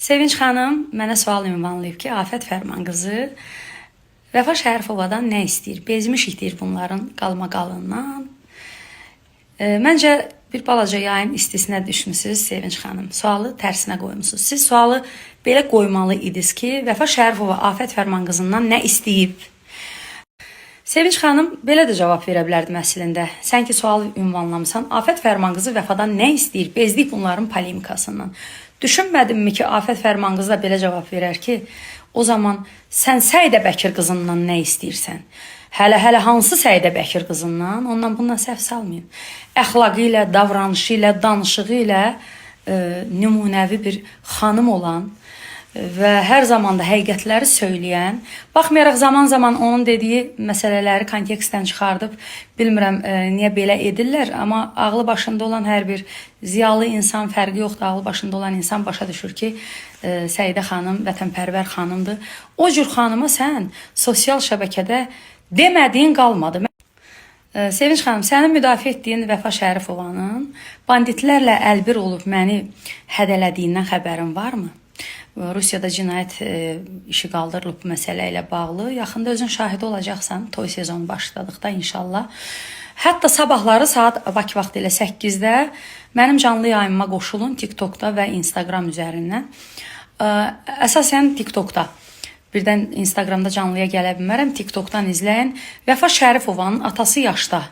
Sevinç xanım mənə sual ünvanlayıb ki, Afət Fərman qızı Vəfa Şərifovadan nə istəyir? Bezmişik deyir bunların qalmaqalından. Məncə bir balaca yayın istisinə düşmüsüz Sevinç xanım. Sualı tərsinə qoymusunuz. Siz sualı belə qoymalı idiniz ki, Vəfa Şərifova Afət Fərman qızından nə istəyib? Sevinç xanım belə də cavab verə bilərdim əslində. Sən ki sualı ünvanlamısan, Afət Fərman qızı Vəfadan nə istəyir? Bezdik bunların polemikasından. Düşünmədinmi ki, Afət Fərman qızı da belə cavab verər ki, o zaman sən Səidə Bəkir qızından nə istəyirsən? Hələ hansı Səidə Bəkir qızından? Ondan bundan səhv salmayın. Əxlaqı ilə, davranışı ilə, danışığı ilə nümunəvi bir xanım olan və hər zaman da həqiqətləri söyləyən, baxmayaraq zaman-zaman onun dediyi məsələləri kontekstdən çıxardıb, bilmirəm niyə belə edirlər, amma ağlı başında olan hər bir ziyalı insan, fərqi yoxdur, ağlı başında olan insan başa düşür ki, Səidə xanım vətənpərvər xanımdır. O cür xanıma sən sosial şəbəkədə demədiyin qalmadı. Sevinç xanım, sənin müdafiə etdiyin Vəfa Şərifovanın banditlərlə əlbir olub məni hədələdiyindən xəbərin varmı? Rusiyada cinayət işi qaldırılıb bu məsələ ilə bağlı. Yaxında özün şahidi olacaqsan toy sezonu başladıqda inşallah. Hətta sabahları saat Bakı vaxtı ilə 8-də mənim canlı yayımıma qoşulun TikTokda və Instagram üzərindən. Əsasən TikTokda. Birdən Instagramda canlıya gələ bilmərəm. TikTokdan izləyin. Vəfa Şərifovanın atası yaşda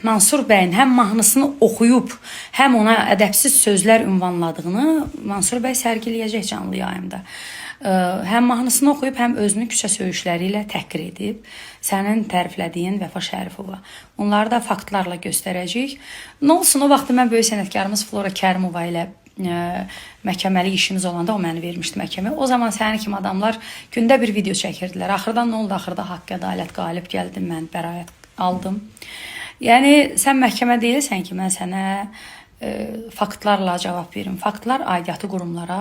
Mansur bəyin həm mahnısını oxuyub, həm ona ədəbsiz sözlər ünvanladığını Mansur bəy sərgiləyəcək canlı yayımda. Həm mahnısını oxuyub, həm özünü küçə söyüşləri ilə təhqir edib. Sənin təriflədiyin Vəfa Şərifova. Onları da faktlarla göstərəcəyik. Nə olsun, o vaxt mən böyük sənətkarımız Flora Kərimova ilə məhkəməlik işimiz olanda o məni vermişdi məhkəməyə. O zaman sənin kimi adamlar gündə bir video çəkirdilər. Axırdan nə oldu? Axırda haqq, ədalət qalib gəldi. Mən bəraət aldım. Yəni sən məhkəmə deyilsən ki, mən sənə faktlarla cavab verim. Faktlar aidiyyatı qurumlara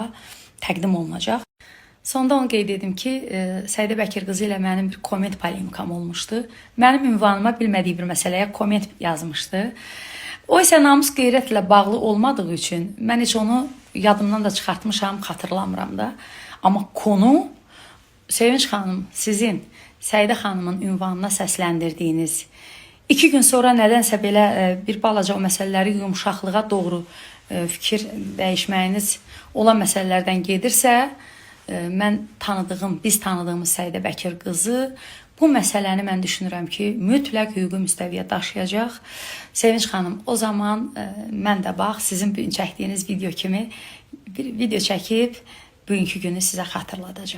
təqdim olunacaq. Sonda onu qeyd edim ki, Səidə Bəkir qızı ilə mənim bir komment polemikam olmuşdu. Mənim ünvanıma bilmədiyi bir məsələyə komment yazmışdı. O isə namus qeyrətlə bağlı olmadığı üçün mən heç onu yadımdan da çıxartmışam, xatırlamıram da. Amma konu Sevinç xanım, sizin Səidə xanımın ünvanına səsləndirdiyiniz 2 gün sonra nədənsə belə bir balaca o məsələləri yumşaqlığa doğru fikir dəyişməyiniz olan məsələlərdən gedirsə, mən tanıdığım, biz tanıdığımız Səidə Bəkir qızı bu məsələni mən düşünürəm ki, mütləq hüquqi müstəviyə daşıyacaq. Sevinç xanım, o zaman mən də bax sizin bu gün çəkdiyiniz video kimi bir video çəkib bugünkü günü sizə xatırladacağam.